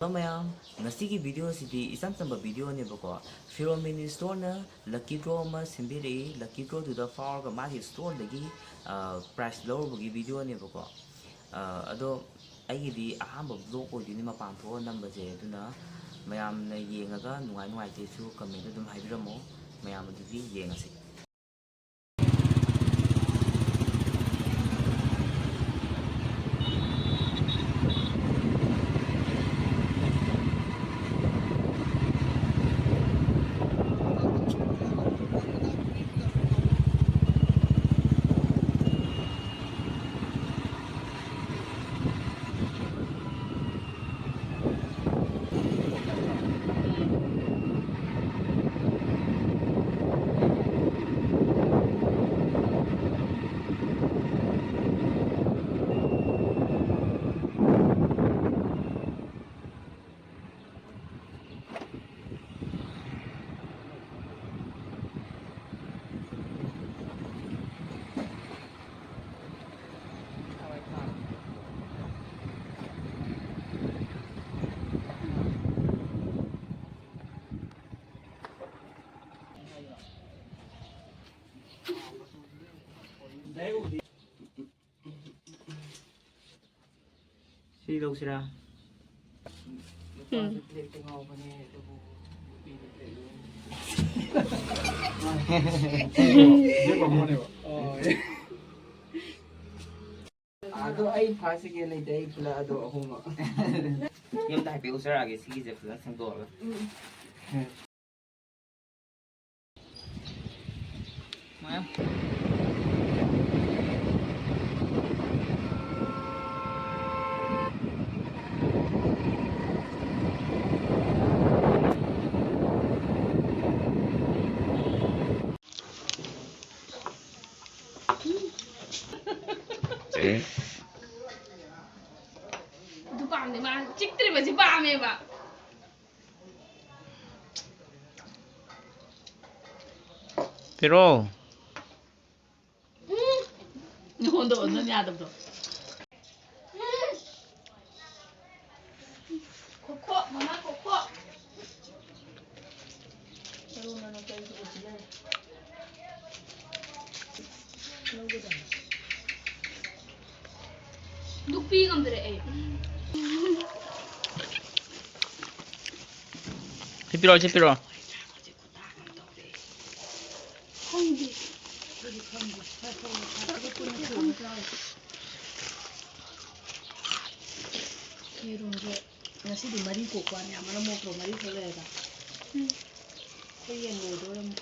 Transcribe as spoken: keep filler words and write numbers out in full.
Hello ꯃꯌꯥꯝ, ꯉꯁꯤꯒꯤ ꯚꯤꯗꯤꯑꯣꯁꯤꯗꯤ ꯏꯆꯝ ꯆꯝꯕ ꯚꯤꯗꯤꯑꯣꯅꯦꯕꯀꯣ꯫ ꯐꯤꯔꯣꯜ ꯃꯤꯅꯤ ꯁ꯭ꯇꯣꯔꯅ ꯂꯛꯀꯤ ꯗ꯭ꯔꯣ ꯑꯃ ꯁꯦꯝꯕꯤꯔꯛꯏ꯫ ꯂꯛꯀꯤ ꯗ꯭ꯔꯣꯗꯨꯗ ꯐꯥꯎꯔꯒ ꯃꯥꯒꯤ ꯁ꯭ꯇꯣꯔꯗꯒꯤ ꯄ꯭ꯔꯥꯏꯖ ꯂꯧꯔꯨꯕꯒꯤ ꯚꯤꯗꯤꯑꯣꯅꯦꯕꯀꯣ꯫ ꯑꯗꯣ ꯑꯩꯒꯤꯗꯤ ꯑꯍꯥꯟꯕ ꯕ꯭ꯂꯣꯛ ꯑꯣꯏꯗꯣꯏꯅꯤ ꯃꯄꯥꯟ ꯊꯣꯛꯑ ꯅꯝꯕꯁꯦ, ꯑꯗꯨꯅ ꯃꯌꯥꯝꯅ ꯌꯦꯡꯉꯒ ꯅꯨꯡꯉꯥꯏ ꯅꯨꯡꯉꯥꯏꯇꯦꯁꯨ ꯀꯃꯦꯟꯗ ꯑꯗꯨꯝ ꯍꯥꯏꯕꯤꯔꯝꯃꯣ꯫ ꯃꯌꯥꯝ ꯑꯗꯨꯗꯤ ꯌꯦꯡꯉꯁꯤ꯫ ꯁꯤ ꯂꯧꯁꯤꯔꯥ? ꯅꯨꯄꯥꯁꯨ ꯎꯝ꯫ ꯕ꯭ꯂꯦꯛꯇ ꯉꯥꯎꯕꯅꯦ, ꯑꯗꯨꯕꯨ ꯅꯨꯄꯤꯗꯤ ꯕ꯭ꯂꯦꯛ ꯂꯣꯏ꯫ ꯑꯗꯣ ꯑꯩ ꯐꯥꯔꯁ ꯁꯦꯀꯦꯟ ꯂꯩꯇꯦ, ꯑꯩ ꯄꯨꯂꯞ ꯑꯗꯣ ꯑꯍꯨꯝꯃꯛ꯫ ꯌꯨꯝꯗ ꯍꯥꯏꯐꯦꯠ ꯎꯠꯆꯔꯛꯑꯒꯦ, ꯁꯤꯒꯤꯁꯦ ꯐꯖꯅ ꯁꯦꯡꯗꯣꯛꯑꯒ꯫ ꯎꯝ꯫ ꯑꯗꯨ ꯄꯥꯝꯗꯦ, ꯃꯥ ꯆꯤꯛꯇ꯭ꯔꯤꯕꯁꯤ ꯄꯥꯝꯃꯦꯕ꯫ ꯄꯤꯔꯛꯑꯣ꯫ ꯎꯝ꯫ ꯅꯉꯣꯟꯗ ꯑꯣꯟꯍꯟ ꯌꯥꯗꯕꯗꯣ꯫ ꯎꯝ꯫ ꯈꯣꯈꯣ, ꯃꯃꯥ ꯈꯣꯈꯣ꯫ ꯀꯔꯣꯅꯥꯅ ꯀꯔꯤ ꯇꯧꯕꯁꯤ ꯂꯩ? ꯂꯧꯒꯗꯕꯅꯤ꯫ ꯅꯨꯄꯤ ꯉꯝꯗ꯭ꯔꯦ ꯑꯩ꯫ ꯍꯤꯞꯄꯤꯔꯣ, ꯍꯤꯞꯄꯤꯔꯣ꯫ ꯈꯪꯗꯦ꯫ ꯑꯩꯗꯤ ꯈꯪꯗꯦ꯫ ꯌꯦꯔꯨꯝꯁꯦ ꯉꯁꯤꯗꯤ ꯃꯔꯤ ꯀꯣꯛꯄ ꯌꯥꯝ ꯃꯔꯝ ꯃꯣꯛꯇ꯭ꯔꯣ? ꯃꯔꯤ ꯈꯛ ꯂꯩꯔꯒ꯫ ꯎꯝ꯫ ꯑꯩꯈꯣꯏ ꯌꯦꯟ ꯂꯣꯏꯗꯣꯔꯝꯅꯤ꯫